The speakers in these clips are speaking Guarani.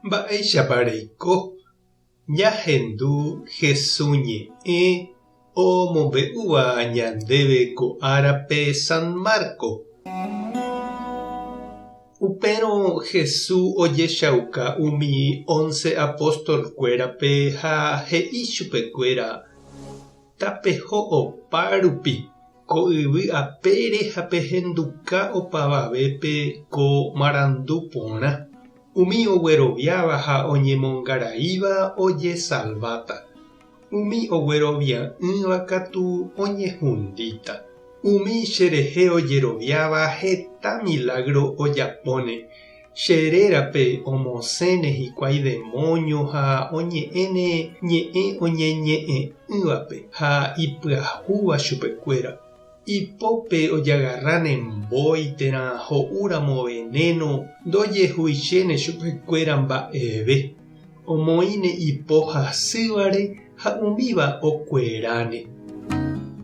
Mba'éichapa reiko ñahendu Hesu ñe'ẽ omombe'úva ñandéve ko árape San Marco? Upérõ Hesu ojechauka umi once apóstol-kuérape ha he'i chupekuéra, Tapeho opa rupi Ko yvy apére ha pehenduka opavavépe ko marandu porã, umi ogueroviáva ha oñemongaraíva ojesalváta, umi oguerovia'ỹva katu oñehundíta. Umi cherehe ojeroviáva heta milágro ojapóne, Che rérape omosẽne hikuái demóño ha oñe'ẽne ñe'ẽ oñeñe'ẽ'ỹvape ha ipyahúva chupekuéra. Ipópe ojagarráne mbói térã ho'úramo venéno ndojehuichéne chupekuéra mba'eve. Omoĩne ipo hasývare ha umíva okueráne.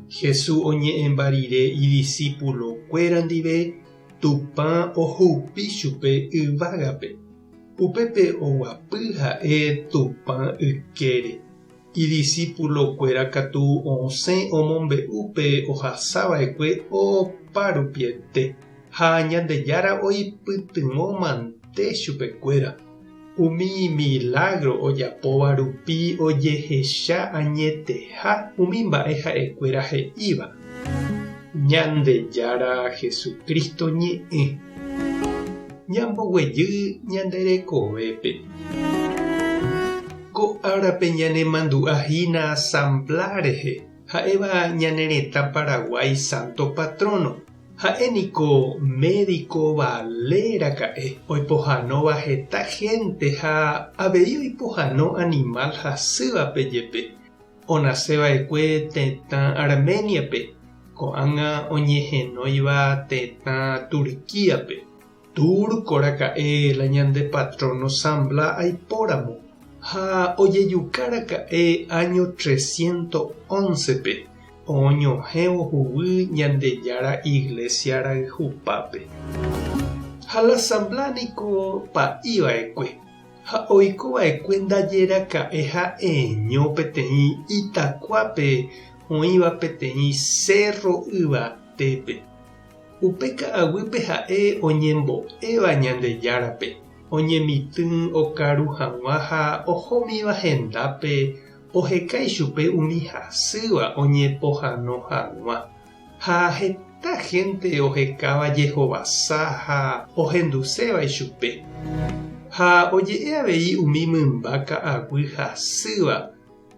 Jesús oñe'ẽmba rire idisípulokuéra ndive, Tupã ohupi chupe yvágape, upépe oguapy ha'e Tupã ykére. Idisípulokuéra katu osẽ omombe'u pe ohasa va'ekue opa rupiete, ha Ñandejára oipytyvõ mante chupekuéra. Umi milágro ojapóva rupi ojehecha añeteha umi mba'e ha'ekuéra he'íva. Ñandejára Jesucristo ñe'ẽ. Ñamboguejy ñande rekovépe. Ko árape ñanemandu'a hína San Blas rehe, ha'éva ñane retã Paraguái santo patrono. Ha'e niko médiko vale raka'e, oipohãnóva heta hénte ha avei oipohãno animál hasývape jepe. Onase va'ekue tetã Arméniape, ko'ág̃a oñehenóiva tetã Turquíape. Túrko raka'e la ñande patróno San Blas aipóramo, ha ojejuka raka'e áño 311-pe, oñohẽvo huguy Ñandejára Iglesia rayhupápe. Ha la San Blas niko pa'i va'ekue, ha oiko va'ekue ndaje raka'e ha'eño peteĩ itakuápe oĩva peteĩ sérro yvatépe. Upe ka'aguýpe ha'e oñembo'éva Ñandejárape, oñemitỹ okaru hag̃ua ha ohómiva hendápe oheka ichupe umi hasýva oñepohano hag̃ua. Ha heta hénte ohekáva jehovasa ha ohenduséva ichupe. Ha oje'e avei umi mymba ka'aguy hasýva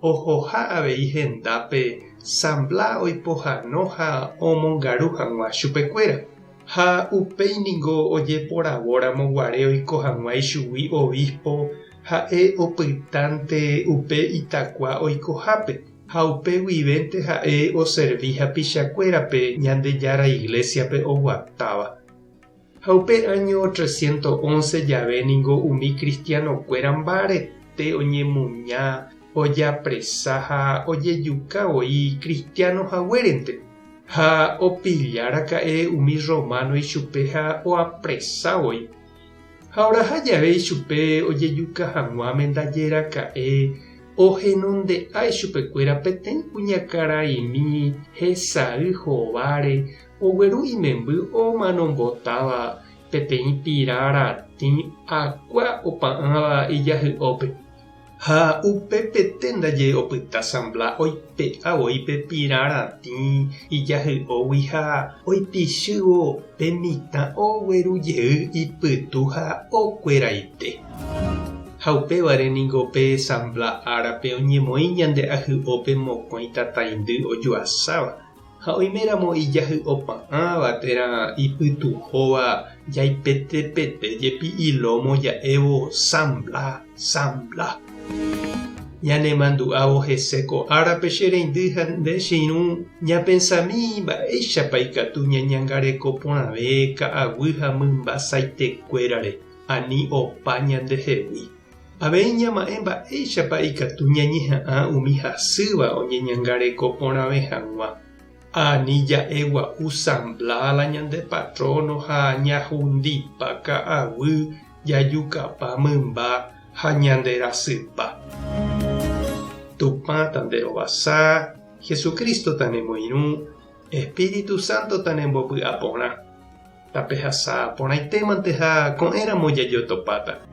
Ohoha avei hendápe San Blas oipohano ha omongaru hag̃ua chupekuéra. Ha upéi ningo ojeporavóramo guare oiko hag̃ua ichugui obispo ha'e opytánte upe itakua oikohápe, ha upe guivénte ha'e oservi hapichakuérape Ñandejára Iglésiape oguatáva. Ha upe áño 311 jave ningo umi kristianokuéra mbarete oñemuña, ojapresa ha ojejuka voi kristiáno haguérente. Ha opilla raka'e umi rrománo ichupe ha oapresa voi. Ha oraha jave ichupe ojejuka hag̃uáme ndaje raka'e ohenonde'a ichupekuéra peteĩ kuñakaraimi hesay hováre Ogueru imemby omanombotáva peteĩ pira ratĩ akua opa'ãva ijahy'ópe. Ha upepete ndaje opyta San Blas oipe'a voi pe pira ratĩ ijahy'ógui ha oipichývo pe mitã ogueru jey ipytu ha okueraite. Ha upévare ningo pe San Blas árape oñemoĩ ñande ahy'ópe mokõi tataindy ojuasáva. Ha oiméramo ijahy'opa'ãva térã ipytuhóva jaipetepete jepi ilómo ja'évo San Blas, San Blas. Ñanemandu'ávo hese ko árape che reindy ha nde che irũ ñapensami mba'éichapa ikatu ñañangareko porãve ka'aguy ha mymba saitekuérare ani opa ñandehegui. Avei ñama'ẽ mba'éichapa ikatu ñañeha'ã umi hasýva oñeñangareko porãve hag̃ua. Ani ja'e gua'u San Blas la ñande patróno ha ñahundipa ka'aguy Jajukapa mymba ha ñanderasypa. Tupã tanderovasa, Jesucristo tanemoirũ, Espíritu Santo tanembopy'aporã. Tapehasa porãitémante ha ko'ẽramo jajotopáta.